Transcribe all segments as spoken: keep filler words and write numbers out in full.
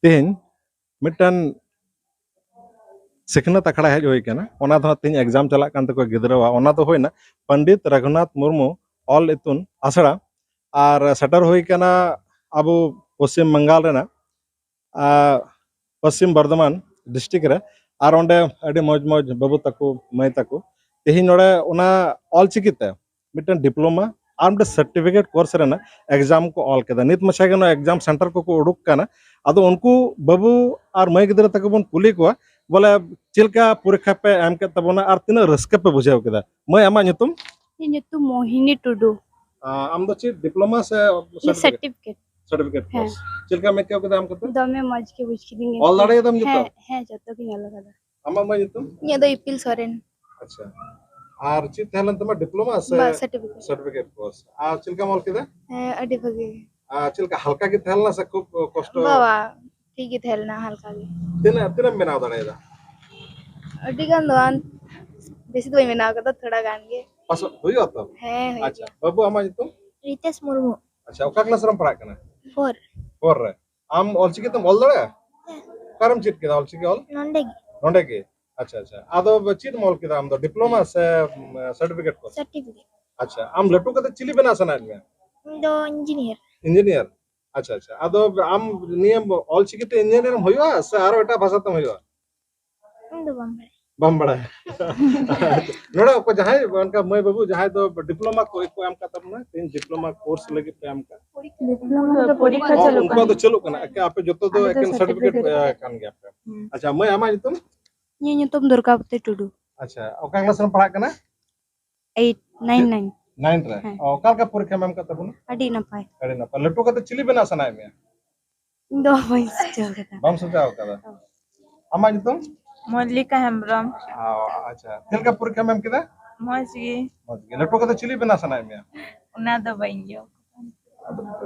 ᱛᱮᱦᱮᱧ ᱢᱤᱫᱴᱟᱝ ᱥᱤᱠᱷᱱᱟᱹᱛ ᱟᱠᱷᱲᱟ ᱦᱮᱡ ᱦᱩᱭ ᱠᱟᱱᱟ᱾ ᱚᱱᱟ ᱫᱚ ᱦᱟᱸᱜ ᱛᱮᱦᱮᱧ ᱮᱠᱡᱟᱢ ᱪᱟᱞᱟᱜ ᱠᱟᱱ ᱛᱟᱠᱚᱣᱟ ᱜᱤᱫᱽᱨᱟᱹᱣᱟᱜ᱾ ᱚᱱᱟ ᱫᱚ ᱦᱩᱭᱱᱟ ᱯᱚᱱᱰᱤᱛ ᱨᱚᱜᱷᱩᱱᱟᱛᱷ ᱢᱩᱨᱢᱩ ᱚᱞ ᱤᱛᱩᱱ ᱟᱥᱲᱟ᱾ ᱟᱨ ᱥᱮᱴᱮᱨ ᱦᱩᱭ ᱠᱟᱱᱟ ᱟᱵᱚ ᱯᱚᱥᱪᱤᱢ ᱵᱟᱝᱜᱟᱞ ᱨᱮᱱᱟᱜ, ᱟᱨ ᱯᱚᱥᱪᱤᱢ ᱵᱚᱨᱫᱷᱚᱢᱟᱱ ᱰᱤᱥᱴᱨᱤᱠᱴ ᱨᱮ᱾ ᱟᱨ ᱚᱸᱰᱮ ᱟᱹᱰᱤ ᱢᱚᱡᱽ ᱢᱚᱡᱽ ᱵᱟᱹᱵᱩ ᱛᱟᱠᱚ, ᱢᱟᱹᱭ ᱛᱟᱠᱚ ᱛᱮᱦᱮᱧ ᱱᱚᱰᱮ ᱚᱱᱟ ᱚᱞᱪᱤᱠᱤ ᱛᱮ ᱢᱤᱫᱴᱮᱱ ᱰᱤᱯᱞᱳᱢᱟ ᱟᱨ ᱢᱤᱫᱴᱮᱱ ᱥᱟᱨᱴᱤᱯᱷᱤᱠᱮᱴ ᱠᱳᱨᱥ ᱨᱮᱱᱟᱜ ᱮᱠᱡᱟᱢ ᱠᱚ ᱚᱞ ᱠᱮᱫᱟ᱾ ᱱᱤᱛ ᱢᱟᱪᱷᱟ ᱜᱮ ᱱᱚᱣᱟ ᱮᱠᱡᱟᱢ ᱥᱮᱱᱴᱟᱨ ᱠᱚᱠᱚ ᱩᱰᱩᱠ ᱠᱟᱱᱟ᱾ ᱟᱫᱚ ᱩᱱᱠᱩ ᱵᱟᱹᱵᱩ ᱟᱨ ᱢᱟᱹᱭ ᱜᱤᱫᱽᱨᱟᱹ ᱛᱟᱠᱚ ᱵᱚᱱ ᱠᱩᱞᱤ ᱠᱚᱣᱟ, ᱵᱚᱞᱮ ᱪᱮᱫ ᱞᱮᱠᱟ ᱯᱚᱨᱤᱠᱠᱷᱟ ᱯᱮ ᱮᱢ ᱠᱮᱫ ᱛᱟᱵᱚᱱᱟ ᱟᱨ ᱛᱤᱱᱟᱹᱜ ᱨᱟᱹᱥᱠᱟᱹ ᱯᱮ ᱵᱩᱡᱷᱟᱹᱣ ᱠᱮᱫᱟ᱾ ᱢᱟᱹᱭ, ᱟᱢᱟᱜ ᱧᱩᱛᱩᱢ? ᱤᱧᱟᱹᱜ ᱧᱩᱛᱩᱢ ᱢᱳᱦᱤᱱᱤ ᱴᱩᱰᱩ᱾ ᱟᱸ, ᱟᱢ ᱫᱚ ᱪᱮᱫ ᱰᱤᱯᱞᱳᱢᱟ ᱥᱮ ᱥᱟᱨᱴᱤᱯᱷᱤᱠᱮᱴ? ᱥᱟᱨᱴᱤᱯᱷᱤᱠᱮᱴ᱾ ᱦᱮᱸ᱾ ᱠᱳᱨᱥ᱾ ᱪᱮᱫ ᱞᱮᱠᱟᱢ ᱟᱹᱭᱠᱟᱹᱣ ᱠᱮᱫᱟ ᱟᱢ ᱠᱟᱛᱮ? ᱫᱚᱢᱮ ᱢᱚᱡᱽ ᱜᱮ ᱵᱩᱡᱽ ᱠᱤᱫᱤᱧ᱾ ᱚᱞ ᱫᱟᱲᱮᱭᱟᱫᱟᱢ ᱡᱚᱛᱚ? ᱦᱮᱸ, ᱦᱮᱸ, ᱡᱚᱛᱚ ᱜᱤᱧ ᱚᱞ ᱟᱠᱟᱫᱟ᱾ ᱟᱢᱟᱜ ᱢᱟᱹᱭ ᱧᱩᱛᱩᱢ? ᱤᱧᱟᱹᱜ ᱫᱚ ᱤᱯᱤᱞ ᱥᱚᱨᱮᱱ᱾ ᱟᱪᱪᱷᱟ᱾ ᱟᱨ ᱪᱮᱫ ᱛᱟᱦᱮᱸ ᱞᱮᱱ ᱛᱟᱢᱟ, ᱰᱤᱯᱞᱳᱢᱟ ᱥᱮ ᱵᱟ, ᱥᱟᱨᱴᱤᱯᱷᱤᱠᱮᱴ᱾ Certificate course? ᱟᱨ ᱪᱮᱫ ᱞᱮᱠᱟᱢ ᱚᱞ ᱠᱮᱫᱟ? ᱦᱮᱸ, ᱟᱹᱰᱤ ᱵᱷᱟᱹᱜᱤ᱾ ᱟᱨ ᱪᱮᱫ ᱞᱮᱠᱟ, ᱦᱟᱞᱠᱟ ᱜᱮ ᱛᱟᱦᱮᱸ ᱞᱮᱱᱟ ᱥᱮ ᱠᱷᱩᱵ ᱠᱚᱥᱴᱚ? ᱵᱟᱵᱟ, ᱴᱷᱤᱠ ᱜᱮ ᱛᱟᱦᱮᱸ ᱞᱮᱱᱟ, ᱦᱟᱞᱠᱟ ᱜᱮ᱾ ᱛᱤᱱᱟᱹᱜ, ᱛᱤᱱᱟᱹᱜ ᱮᱢ ᱵᱮᱱᱟᱣ ᱫᱟᱲᱮᱭᱟᱫᱟ? ᱟᱹᱰᱤ ᱜᱟᱱ ᱫᱚ ᱵᱟᱝ, ᱵᱮᱥᱤ ᱫᱚ ᱵᱟᱹᱧ ᱵᱮᱱᱟᱣ ᱠᱟᱫᱟ, ᱛᱷᱚᱲᱟ ᱜᱟᱱ ᱜᱮ᱾ ᱯᱟᱥᱚᱜ ᱦᱩᱭᱩᱜᱼᱟ ᱛᱚ? ᱦᱮᱸ, ᱦᱩᱭᱩᱜ ᱟᱪᱪᱷᱟ, ᱜᱮᱭᱟ᱾ ᱵᱟᱹᱵᱩ, ᱟᱢᱟᱜ ᱧᱩᱛᱩᱢ? ᱨᱤᱛᱮᱥ ᱢᱩᱨᱢᱩ᱾ ᱟᱪᱪᱷᱟ, ᱚᱠᱟ ᱠᱞᱟᱥ ᱨᱮᱢ ᱯᱟᱲᱦᱟᱜ ᱠᱟᱱᱟ? ᱯᱷᱳᱨ᱾ ᱯᱷᱳᱨ ᱨᱮ᱾ ᱟᱢ ᱚᱞᱪᱤᱠᱤ ᱛᱮᱢ ᱚᱞ ᱫᱟᱲᱮᱭᱟᱜᱼᱟ? ᱦᱮᱸ᱾ ᱚᱠᱟᱨᱮᱢ ᱪᱮᱫ ᱠᱮᱫᱟ ᱚᱞᱪᱤᱠᱤ ᱚᱞ? ᱱᱚᱸᱰᱮ ᱜᱮ᱾ ᱱᱚᱸᱰᱮ ᱜᱮ? ᱟᱪᱪᱷᱟ, ᱟᱪᱪᱷᱟ᱾ ᱟᱫᱚ ᱪᱮᱫ ᱮᱢ ᱚᱞ ᱠᱮᱫᱟ ᱟᱢ ᱫᱚ, ᱰᱤᱯᱞᱳᱢᱟ ᱥᱮ, ᱩᱢ, ᱥᱟᱨᱴᱤᱯᱷᱤᱠᱮᱴ ᱠᱳᱨᱥ? ᱥᱟᱨᱴᱤᱯᱷᱤᱠᱮᱴ᱾ ᱟᱪᱪᱷᱟ, ᱟᱢ ᱞᱟᱹᱴᱩ ᱠᱟᱛᱮ ᱪᱤᱞᱤ ᱵᱮᱱᱟᱣ ᱥᱟᱱᱟᱭᱮᱫ ᱢᱮᱭᱟ? ᱤᱧ ᱫᱚ ᱤᱧᱡᱤᱱᱤᱭᱟᱨ᱾ ᱤᱧᱡᱤᱱᱤᱭᱟᱨ? ᱟᱪᱪᱷᱟ, ᱟᱪᱪᱷᱟ᱾ ᱟᱫᱚ ᱟᱢ ᱱᱤᱭᱟᱹ ᱚᱞᱪᱤᱠᱤ ᱛᱮ ᱤᱧᱡᱤᱱᱤᱭᱟᱨ ᱮᱢ ᱦᱩᱭᱩᱜᱼᱟ ᱥᱮ ᱟᱨᱚ ᱮᱴᱟᱜ ᱵᱷᱟᱥᱟ ᱛᱮᱢ ᱦᱩᱭᱩᱜᱼᱟ? ᱤᱧ ᱫᱚ ᱵᱟᱢ ᱵᱟᱲᱟᱭᱟ᱾ ᱵᱟᱢ ᱵᱟᱲᱟᱭᱟ? ᱱᱚᱰᱮ ᱚᱠᱚᱭ ᱡᱟᱦᱟᱸᱭ ᱚᱱᱠᱟ ᱢᱟᱹᱭ ᱵᱟᱹᱵᱩ ᱡᱟᱦᱟᱸᱭ ᱫᱚ ᱰᱤᱯᱞᱳᱢᱟ ᱠᱚ ᱠᱚ ᱮᱢ ᱠᱟᱫ ᱛᱟᱵᱚᱱᱟ, ᱛᱮᱦᱮᱧ ᱰᱤᱯᱞᱳᱢᱟ ᱠᱳᱨᱥ ᱞᱟᱹᱜᱤᱫ ᱯᱮ ᱮᱢ ᱠᱟᱫ᱾ ᱰᱤᱯᱞᱳᱢᱟ ᱫᱚ ᱯᱚᱨᱤᱠᱠᱷᱟ ᱚ, ᱪᱟᱹᱞᱩᱜ ᱩᱱᱠᱩᱣᱟᱜ ᱠᱟᱱᱟ᱾ ᱫᱚ ᱪᱟᱹᱞᱩᱜ ᱠᱟᱱᱟ᱾ ᱮᱠᱮ ᱟᱯᱮ ᱡᱚᱛᱚ ᱫᱚ ᱟᱞᱮ ᱫᱚ ᱮᱠᱮᱱ ᱥᱟᱨᱴᱤᱯᱷᱤᱠᱮᱴ ᱥᱟᱨᱴᱤᱯᱷᱤᱠᱮᱴ ᱯᱮ ᱠᱟᱱ ᱜᱮᱭᱟ ᱯᱮ᱾ ᱦᱩᱸ᱾ ᱟᱪᱪᱷᱟ, ᱢᱟᱹᱭ, ᱟᱢᱟᱜ ᱧᱩᱛᱩᱢ? ᱤᱧᱟᱹᱜ ᱧᱩᱛᱩᱢ ᱫᱩᱨᱜᱟᱵᱚᱛᱤ ᱴᱩᱰᱩ᱾ ᱟᱪᱪᱷᱟ, ᱚᱠᱟ ᱠᱞᱟᱥ ᱨᱮᱢ ᱯᱟᱲᱦᱟᱜ ᱠᱟᱱᱟ? Eight, nine, nine. ᱱᱟᱭᱤᱱ ᱨᱮ? ᱦᱮᱸ᱾ ᱚ, ᱚᱠᱟ ᱞᱮᱠᱟ ᱯᱚᱨᱤᱠᱠᱷᱟᱢ ᱮᱢ ᱠᱟᱫ ᱛᱟᱵᱚᱱᱟ? ᱟᱹᱰᱤ ᱱᱟᱯᱟᱭ᱾ ᱟᱹᱰᱤ ᱱᱟᱯᱟᱭ᱾ ᱞᱟᱹᱴᱩ ᱠᱟᱛᱮ ᱪᱤᱞᱤ ᱵᱮᱱᱟᱣ ᱥᱟᱱᱟᱭᱮᱫ ᱢᱮᱭᱟ? ᱤᱧ ᱫᱚ ᱵᱟᱹᱧ ᱥᱚᱪᱟᱣ ᱠᱟᱫᱟ᱾ ᱵᱟᱢ ᱥᱚᱪᱟᱣ ᱠᱟᱫᱟ? ᱦᱚᱸ᱾ ᱟᱢᱟᱜ ᱧᱩᱛᱩᱢ? ᱢᱚᱞᱞᱤᱠᱟ ᱦᱮᱢᱵᱨᱚᱢ᱾ ᱚ, ᱟᱪᱪᱷᱟ᱾ ᱪᱮᱫ ᱞᱮᱠᱟ ᱯᱚᱨᱤᱠᱠᱷᱟᱢ ᱮᱢ ᱠᱮᱫᱟ? ᱢᱚᱡᱽ ᱜᱮ᱾ ᱢᱚᱡᱽ ᱜᱮ᱾ ᱞᱟᱹᱴᱩ ᱠᱟᱛᱮ ᱪᱤᱞᱤ ᱵᱮᱱᱟᱣ ᱥᱟᱱᱟᱭᱮᱫ ᱢᱮᱭᱟ? ᱚᱱᱟ ᱫᱚ ᱵᱟᱹᱧ ᱤᱭᱟᱹ ᱟᱫᱚ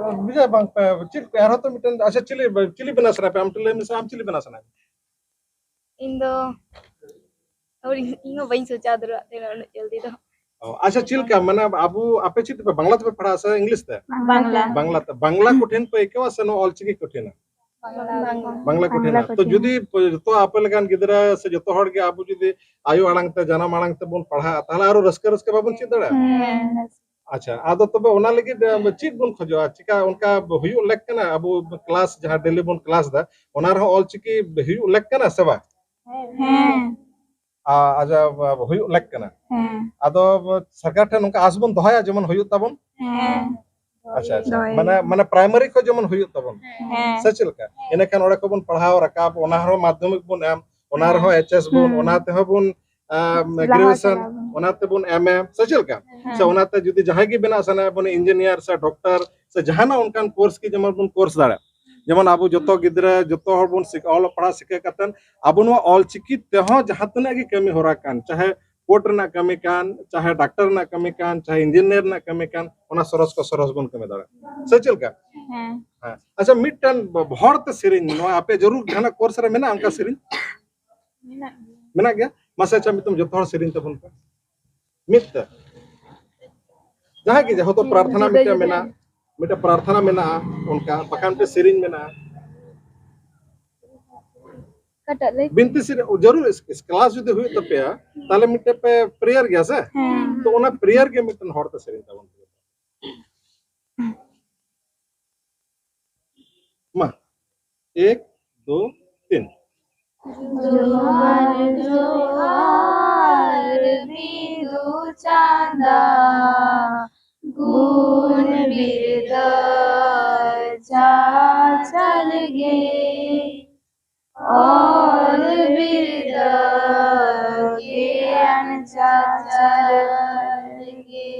ᱵᱩᱡᱷᱟᱹᱣ ᱵᱟᱝ ᱯᱮ, ᱪᱮᱫ ᱯᱮ ᱟᱨᱦᱚᱸ ᱛᱚ ᱢᱤᱫᱴᱮᱱ, ᱟᱪᱪᱷᱟ, ᱪᱤᱞᱤ, ᱪᱤᱞᱤ ᱵᱮᱱᱟᱣ ᱥᱟᱱᱟᱭᱮᱫ ᱯᱮᱭᱟ? ᱟᱢ ᱴᱷᱮᱱ ᱞᱟᱹᱭ ᱢᱮᱥᱮ, ᱟᱢ ᱪᱤᱞᱤ ᱵᱮᱱᱟᱣ ᱥᱟᱱᱟᱭᱮᱫ ᱢᱮᱭᱟ? ᱤᱧ ᱫᱚ, ᱳᱭ, ᱤᱧ ᱦᱚᱸ ᱵᱟᱹᱧ ᱥᱚᱪᱟᱣ ᱫᱟᱲᱮᱭᱟᱜ ᱛᱟᱦᱮᱱᱟ ᱩᱱᱟᱹᱜ ᱡᱚᱞᱫᱤ ᱫᱚ᱾ ᱚ, ᱟᱪᱪᱷᱟ, ᱪᱮᱫ ᱞᱮᱠᱟ, ᱢᱟᱱᱮ, ᱟᱵᱚ, ᱟᱯᱮ ᱪᱮᱫ ᱛᱮᱯᱮ, ᱵᱟᱝᱞᱟ ᱛᱮᱯᱮ ᱯᱟᱲᱦᱟᱜᱼᱟ ᱥᱮ ᱤᱝᱞᱤᱥ ᱛᱮ? ᱵᱟᱝᱞᱟ᱾ ᱵᱟᱝᱞᱟ ᱛᱮ᱾ ᱵᱟᱝᱞᱟ ᱠᱚᱴᱷᱤᱱ ᱯᱮ ᱟᱹᱭᱠᱟᱹᱣᱟ ᱥᱮ ᱱᱚᱣᱟ ᱚᱞᱪᱤᱠᱤ ᱠᱚᱴᱷᱤᱱᱟ? ᱵᱟᱝᱞᱟ ᱠᱚᱴᱷᱮᱱ᱾ ᱵᱟᱝᱞᱟ ᱠᱚᱴᱷᱮᱱ᱾ ᱛᱚ ᱡᱩᱫᱤ ᱡᱚᱛᱚ ᱟᱯᱮ ᱞᱮᱠᱟᱱ ᱜᱤᱫᱽᱨᱟᱹ ᱥᱮ ᱡᱚᱛᱚ ᱦᱚᱲ ᱜᱮ ᱟᱵᱚ ᱡᱩᱫᱤ ᱟᱭᱳ ᱟᱲᱟᱝ ᱛᱮ, ᱡᱟᱱᱟᱢ ᱟᱲᱟᱝ ᱛᱮᱵᱚᱱ ᱯᱟᱲᱦᱟᱜᱼᱟ, ᱛᱟᱦᱚᱞᱮ ᱟᱨᱚ ᱨᱟᱹᱥᱠᱟᱹ ᱨᱟᱹᱥᱠᱟᱹ ᱵᱟᱵᱚᱱ ᱪᱮᱫ ᱫᱟᱲᱮᱭᱟᱜᱼᱟ? ᱟᱪᱪᱷᱟ, ᱟᱫᱚ ᱛᱚᱵᱮ ᱚᱱᱟ ᱞᱟᱹᱜᱤᱫ, ᱮ, ᱪᱮᱫ ᱵᱚᱱ ᱠᱷᱚᱡᱚᱜᱼᱟ? ᱪᱤᱠᱟ ᱚᱱᱠᱟ ᱦᱩᱭᱩᱜ ᱞᱮᱠ ᱠᱟᱱᱟ? ᱟᱵᱚ ᱠᱞᱟᱥ ᱡᱟᱦᱟᱸ ᱰᱮᱞᱤ ᱵᱚᱱ ᱠᱞᱟᱥ ᱫᱟ, ᱚᱱᱟ ᱨᱮᱦᱚᱸ ᱚᱞᱪᱤᱠᱤ ᱦᱩᱭᱩᱜ ᱞᱮᱠ ᱠᱟᱱᱟ ᱥᱮ ᱵᱟᱝ? ᱦᱮᱸ᱾ ᱟ-, ᱟᱪᱪᱷᱟ, ᱦᱩᱭᱩᱜ ᱞᱮᱠ ᱠᱟᱱᱟ᱾ ᱦᱮᱸ᱾ ᱟᱫᱚ ᱥᱚᱨᱠᱟᱨ ᱴᱷᱮᱱ ᱱᱚᱝᱠᱟ ᱟᱥ ᱵᱚᱱ ᱫᱚᱦᱚᱭᱟ ᱡᱮᱢᱚᱱ ᱦᱩᱭᱩᱜ ᱛᱟᱵᱚᱱ? ᱦᱮᱸ᱾ ᱟᱪᱪᱷᱟ, ᱟᱪᱪᱷᱟ᱾ ᱫᱚᱦᱚᱭ᱾ ᱢᱟᱱᱮ, ᱢᱟᱱᱮ ᱯᱨᱟᱭᱢᱟᱨᱤ ᱠᱷᱚᱱ ᱡᱮᱢᱚᱱ ᱦᱩᱭᱩᱜ ᱛᱟᱵᱚᱱ᱾ ᱦᱮᱸ᱾ ᱥᱮ ᱪᱮᱫ ᱞᱮᱠᱟ? ᱦᱮᱸ᱾ ᱤᱱᱟᱹᱠᱷᱟᱱ ᱚᱸᱰᱮ ᱠᱷᱚᱱ ᱵᱚᱱ ᱯᱟᱲᱦᱟᱣ ᱨᱟᱠᱟᱵ, ᱚᱱᱟ ᱨᱦᱚᱸ ᱢᱟᱫᱽᱫᱷᱚᱢᱤᱠ ᱵᱚᱱ ᱮᱢ, ᱚᱱᱟ ᱦᱮᱸ᱾ ᱨᱮᱦᱚᱸ ᱮᱭᱤᱪ ᱮᱥ ᱵᱚᱱ, ᱦᱩᱸ᱾ ᱚᱱᱟ ᱛᱮᱦᱚᱸ ᱵᱚᱱ, ᱟᱢ, ᱞᱟᱦᱟ ᱜᱨᱮᱡᱩᱭᱮᱥᱚᱱ, ᱪᱟᱞᱟᱜ ᱟᱵᱚᱱ᱾ ᱚᱱᱟ ᱛᱮᱵᱚᱱ ᱮᱢ ᱮ, ᱥᱮ ᱪᱮᱫ ᱞᱮᱠᱟ? ᱦᱮᱸ᱾ ᱥᱮ ᱚᱱᱟᱛᱮ ᱡᱩᱫᱤ ᱡᱟᱦᱟᱸᱭ ᱜᱮ ᱵᱮᱱᱟᱜ ᱥᱟᱱᱟᱭᱮᱫ ᱵᱚᱱᱟ, ᱤᱧᱡᱤᱱᱤᱭᱟᱨ ᱥᱮ ᱰᱚᱠᱴᱚᱨ ᱥᱮ ᱡᱟᱦᱟᱱᱟᱜ ᱚᱱᱠᱟᱱ ᱠᱳᱨᱥ ᱜᱮ ᱡᱮᱢᱚᱱ ᱵᱚᱱ ᱠᱳᱨᱥ ᱫᱟᱲᱮᱭᱟᱜ, ᱡᱮᱢᱚᱱ ᱟᱵᱚ ᱡᱚᱛᱚ ᱜᱤᱫᱽᱨᱟᱹ, ᱡᱚᱛᱚ ᱦᱚᱲ ᱵᱚᱱ ᱥᱤᱠ-, ᱚᱞᱚᱜ ᱯᱟᱲᱦᱟᱜ ᱥᱤᱠᱷᱟᱹ ᱠᱟᱛᱮᱫ ᱟᱵᱚ ᱱᱚᱣᱟ ᱚᱞ ᱪᱤᱠᱤ ᱛᱮᱦᱚᱸ ᱡᱟᱦᱟᱸ ᱛᱤᱱᱟᱹᱜ ᱜᱮ ᱠᱟᱹᱢᱤ ᱦᱚᱨᱟ ᱠᱟᱱ, ᱪᱟᱦᱮ ᱠᱳᱨᱴ ᱨᱮᱱᱟᱜ ᱠᱟᱹᱢᱤ ᱠᱟᱱ, ᱪᱟᱦᱮ ᱰᱟᱠᱛᱟᱨ ᱨᱮᱱᱟᱜ ᱠᱟᱹᱢᱤ ᱠᱟᱱ, ᱪᱟᱦᱮ ᱤᱧᱡᱤᱱᱤᱭᱟᱨ ᱨᱮᱱᱟᱜ ᱠᱟᱹᱢᱤ ᱠᱟᱱ, ᱚᱱᱟ ᱥᱚᱨᱚᱥ ᱠᱚ ᱥᱚᱨᱚᱥ ᱵᱚᱱ ᱠᱟᱹᱢᱤ ᱫᱟᱲᱮᱭᱟᱜᱼᱟ᱾ ᱥᱮ ᱪᱮᱫ ᱞᱮᱠᱟ? ᱦᱮᱸ᱾ ᱦᱮᱸ᱾ ᱟᱪᱪᱷᱟ, ᱢᱤᱫᱴᱮᱱ ᱵ-, ᱦᱚᱲ ᱛᱮ ᱥᱮᱨᱮᱧ, ᱱᱚᱣᱟ ᱟᱯᱮ ᱡᱟᱹᱨᱩᱲ ᱡᱟᱦᱟᱱᱟᱜ ᱠᱳᱨᱥ ᱨᱮ ᱢᱮᱱᱟᱜᱼᱟ ᱚᱱᱠᱟ ᱥᱮᱨᱮᱧ? ᱢᱮᱱᱟᱜ ᱜᱮᱭᱟ᱾ ᱢᱮᱱᱟᱜ ᱜᱮᱭᱟ? ᱢᱟᱥᱮ, ᱟᱪᱪᱷᱟ, ᱢᱤᱫᱴᱮᱱ ᱡᱚᱛᱚ ᱦᱚᱲ ᱥᱮᱨᱮᱧ ᱛᱟᱵᱚᱱ ᱯᱮ᱾ ᱢᱤᱫ ᱛᱮ᱾ ᱡᱟᱦᱟᱸᱭ ᱜᱮ, ᱡᱮᱦᱮᱛᱩ ᱯᱨᱟᱨᱛᱷᱚᱱᱟ ᱡᱩᱫᱟᱹ ᱢᱤᱫᱴᱮᱱ ᱡᱩᱫᱟᱹ᱾ ᱢᱮᱱᱟᱜᱼᱟ, ᱢᱤᱫᱴᱮᱱ ᱯᱨᱟᱨᱛᱷᱚᱱᱟ ᱢᱮᱱᱟᱜᱼᱟ, ᱚᱱᱠᱟ, ᱵᱟᱠᱷᱟᱱ ᱢᱤᱫᱴᱮᱱ ᱥᱮᱨᱮᱧ ᱢᱮᱱᱟᱜᱼᱟ᱾ ᱚᱠᱟᱴᱟᱜ ᱞᱟᱹᱭ? ᱵᱤᱱᱛᱤ ᱥᱮᱨᱮᱧ, ᱡᱟᱹᱨᱩᱲ ᱤᱥ-, ᱤᱥ-, ᱠᱞᱟᱥ ᱡᱩᱫᱤ ᱦᱩᱭᱩᱜ ᱛᱟᱯᱮᱭᱟ, ᱛᱟᱦᱞᱮ ᱢᱤᱫᱴᱮᱱ ᱯᱮ ᱯᱨᱮᱭᱟᱨ ᱜᱮᱭᱟ ᱥᱮ? ᱦᱮᱸ᱾ ᱛᱚ ᱚᱱᱟ ᱯᱨᱮᱭᱟᱨ ᱜᱮ ᱢᱤᱫᱴᱮᱱ ᱦᱚᱲ ᱛᱮ ᱥᱮᱨᱮᱧ ᱛᱟᱵᱚᱱ ᱯᱮ᱾ ᱢᱟ, ᱮᱠ, ᱫᱩ, ᱛᱤᱱ᱾ ᱡᱚᱦᱟᱨ, ᱡᱚᱦᱟᱨ, ᱵᱤᱫᱩ ᱪᱟᱸᱫᱟ, ᱜᱩᱱ ᱵᱤᱨᱫᱟᱹ ᱪᱟᱪᱟᱞ ᱜᱮ, ᱚᱞ ᱵᱤᱨᱫᱟᱹ ᱜᱮᱭᱟᱱ ᱪᱟᱪᱟᱞ ᱜᱮ᱾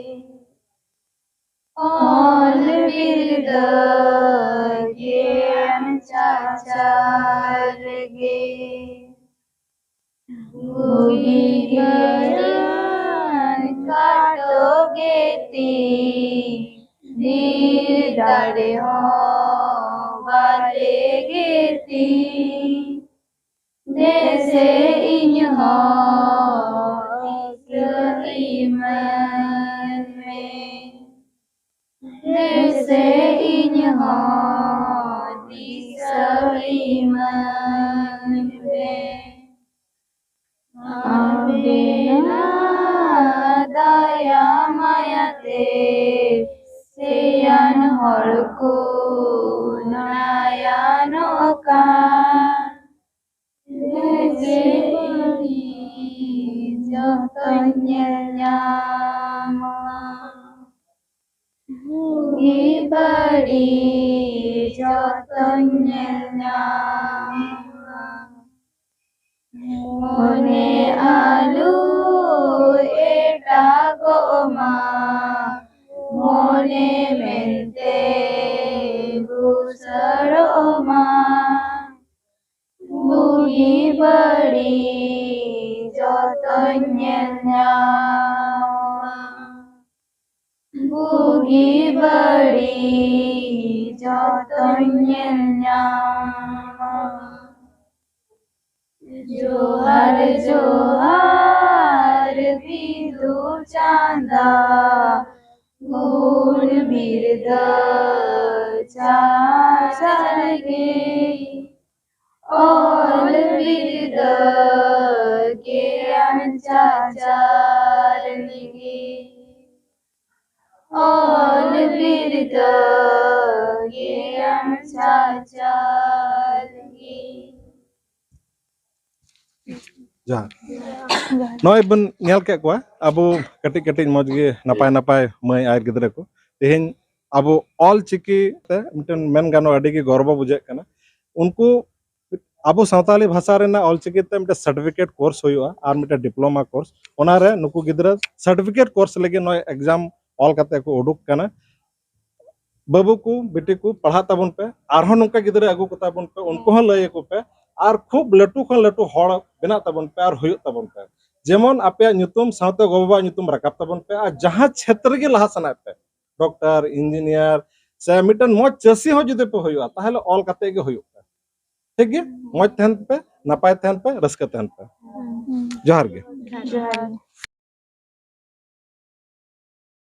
ᱚᱞ ᱵᱤᱨᱫᱟᱹ ᱜᱮᱭᱟᱱ ᱪᱟᱪᱟᱞ ᱜᱮ᱾ ᱵᱩᱜᱤ ᱜᱮᱭᱟᱱ ᱠᱟᱴᱚ ᱜᱮᱛᱤ, ᱰᱷᱤᱨ ᱫᱟᱲᱮ ᱦᱚᱸ ᱵᱟᱞᱮ ᱜᱮᱛᱤ᱾ ᱫᱮᱥᱮ ᱤᱧ ᱦᱚᱸ ᱫᱤᱥᱟᱹ ᱤᱢᱟᱹᱧ ᱢᱮ᱾ ᱫᱮᱥᱮ ᱤᱧ ᱦᱚᱸ ᱫᱤᱥᱟᱹ ᱟᱵᱮᱱᱟᱜ ᱫᱟᱭᱟ ᱢᱟᱭᱟᱛᱮ ᱥᱮᱭᱟᱱ ᱦᱚᱲ ᱠᱚ ᱱᱟᱭᱟᱱᱚᱜ ᱠᱟᱱ᱾ ᱵᱮᱥ ᱵᱟᱹᱲᱤᱡ ᱡᱚᱛᱚᱧ ᱧᱮᱞ ᱧᱟᱢᱟ᱾ ᱵᱩᱜᱤ ᱵᱟᱹᱲᱤᱡ ᱡᱚᱛᱚᱧ ᱧᱮᱞ ᱧᱟᱢᱟ᱾ ᱢᱚᱱᱮ ᱟᱞᱚ ᱮᱴᱟᱜᱚᱜ ᱢᱟ, ᱢᱚᱱᱮ ᱢᱮᱱᱛᱮ ᱵᱩᱥᱟᱹᱲᱚᱜ ᱢᱟ᱾ ᱵᱩᱜᱤ ᱵᱟᱹᱲᱤᱡ ᱡᱚᱛᱚᱧ ᱧᱮᱞ ᱧᱟᱢᱟ᱾ ᱵᱩᱜᱤ ᱵᱟᱹᱲᱤᱡ ᱡᱚᱛᱚᱧ ᱧᱮᱞ ᱧᱟᱢᱟ᱾ ᱡᱚᱦᱟᱨ ᱡᱚᱦᱟᱨ ᱵᱤᱫᱩ ᱪᱟᱸᱫᱟ, ᱜᱩᱱ ᱵᱤᱨᱫᱟᱹ ᱪᱟᱪᱟᱨ ᱜᱮ, ᱚᱞ ᱵᱤᱨᱫᱟᱹ ᱜᱮᱭᱟᱱ ᱪᱟᱪᱟᱨ ᱜᱮ᱾ ᱚᱞ ᱵᱤᱨᱫᱟᱹ ᱜᱮᱭᱟᱱ ᱪᱟᱪᱟᱨ ᱜᱮ᱾ ᱡᱚᱦᱟᱨ᱾ ᱱᱚᱜᱼᱚᱭ ᱵᱚᱱ ᱧᱮᱞ ᱠᱮᱫ ᱠᱚᱣᱟ ᱟᱵᱚ ᱠᱟᱹᱴᱤᱡ ᱠᱟᱹᱴᱤᱡ ᱢᱚᱡᱽ ᱜᱮ ᱱᱟᱯᱟᱭ ᱱᱟᱯᱟᱭ ᱢᱟᱹᱭ ᱟᱨ ᱜᱤᱫᱽᱨᱟᱹ ᱠᱚ᱾ ᱛᱮᱦᱮᱧ ᱟᱵᱚ ᱚᱞ ᱪᱤᱠᱤ ᱛᱮ ᱢᱤᱫᱴᱮᱱ ᱢᱮᱱ ᱜᱟᱱᱚᱜᱼᱟ ᱟᱹᱰᱤ ᱜᱮ ᱜᱚᱨᱵᱚ ᱵᱩᱡᱷᱟᱹᱜ ᱠᱟᱱᱟ᱾ ᱩᱱᱠᱩ ᱟᱵᱚ ᱥᱟᱶᱛᱟᱞᱤ ᱵᱷᱟᱥᱟ ᱨᱮᱱᱟᱜ ᱚᱞ ᱪᱤᱠᱤ ᱛᱮ ᱢᱤᱫᱴᱮᱱ ᱥᱟᱨᱴᱤᱯᱷᱤᱠᱮᱴ ᱠᱳᱨᱥ ᱦᱩᱭᱩᱜᱼᱟ ᱟᱨ ᱢᱤᱫᱴᱮᱱ ᱰᱤᱯᱞᱳᱢᱟ ᱠᱳᱨᱥ, ᱚᱱᱟᱨᱮ ᱱᱩᱠᱩ ᱜᱤᱫᱽᱨᱟᱹ ᱥᱟᱨᱴᱤᱯᱷᱤᱠᱮᱴ ᱠᱳᱨᱥ ᱞᱟᱹᱜᱤᱫ ᱱᱚᱜᱼᱚᱭ ᱮᱠᱡᱟᱢ ᱚᱞ ᱠᱟᱛᱮ ᱠᱚ ᱩᱰᱩᱠ ᱠᱟᱱᱟ᱾ ᱵᱟᱹᱵᱩ ᱠᱚ ᱵᱤᱴᱤ ᱠᱚ ᱯᱟᱲᱦᱟᱜ ᱛᱟᱵᱚᱱ ᱯᱮ, ᱟᱨᱦᱚᱸ ᱱᱚᱝᱠᱟ ᱜᱤᱫᱽᱨᱟᱹ ᱟᱹᱜᱩ ᱠᱚᱛᱟ ᱵᱚᱱ ᱯᱮ, ᱩᱱᱠᱩ ᱦᱚᱸ ᱞᱟᱹᱭ ᱟᱠᱚ ᱯᱮ, ᱟᱨ ᱠᱷᱩᱵ ᱞᱟᱹᱴᱩ ᱠᱷᱚᱱ ᱞᱟᱹᱴᱩ ᱦᱚᱲ ᱵᱮᱱᱟᱜ ᱛᱟᱵᱚᱱ ᱯᱮ ᱟᱨ ᱦᱩᱭᱩᱜ ᱛᱟᱵᱚᱱ ᱯᱮ᱾ ᱡᱮᱢᱚᱱ ᱟᱯᱮᱭᱟᱜ ᱧᱩᱛᱩᱢ ᱥᱟᱶᱛᱮ ᱜᱚ-ᱵᱟᱵᱟᱣᱟᱜ ᱧᱩᱛᱩᱢ ᱨᱟᱠᱟᱵ ᱛᱟᱵᱚᱱ ᱯᱮ, ᱟᱨ ᱡᱟᱦᱟᱸ ᱪᱷᱮᱛᱨᱚ ᱜᱮ ᱞᱟᱦᱟ ᱥᱟᱱᱟᱭᱮᱫ ᱯᱮ, ᱰᱚᱠᱴᱚᱨ, ᱤᱧᱡᱤᱱᱤᱭᱟᱨ ᱥᱮ ᱢᱤᱫᱴᱮᱱ ᱢᱚᱡᱽ ᱪᱟᱹᱥᱤ ᱦᱚᱸ ᱡᱩᱫᱤ ᱯᱮ ᱦᱩᱭᱩᱜᱼᱟ, ᱛᱟᱦᱚᱞᱮ ᱚᱞ ᱠᱟᱛᱮ ᱜᱮ ᱦᱩᱭᱩᱜ ᱯᱮ᱾ ᱴᱷᱤᱠ ᱜᱮ? ᱢᱚᱡᱽ ᱛᱟᱦᱮᱱ ᱯᱮ, ᱱᱟᱯᱟᱭ ᱛᱟᱦᱮᱱ ᱯᱮ, ᱨᱟᱹᱥᱠᱟᱹ ᱛᱟᱦᱮᱱ ᱯᱮ᱾ ᱡᱚᱦᱟᱨ ᱜᱮ᱾ ᱡᱚᱦᱟᱨ᱾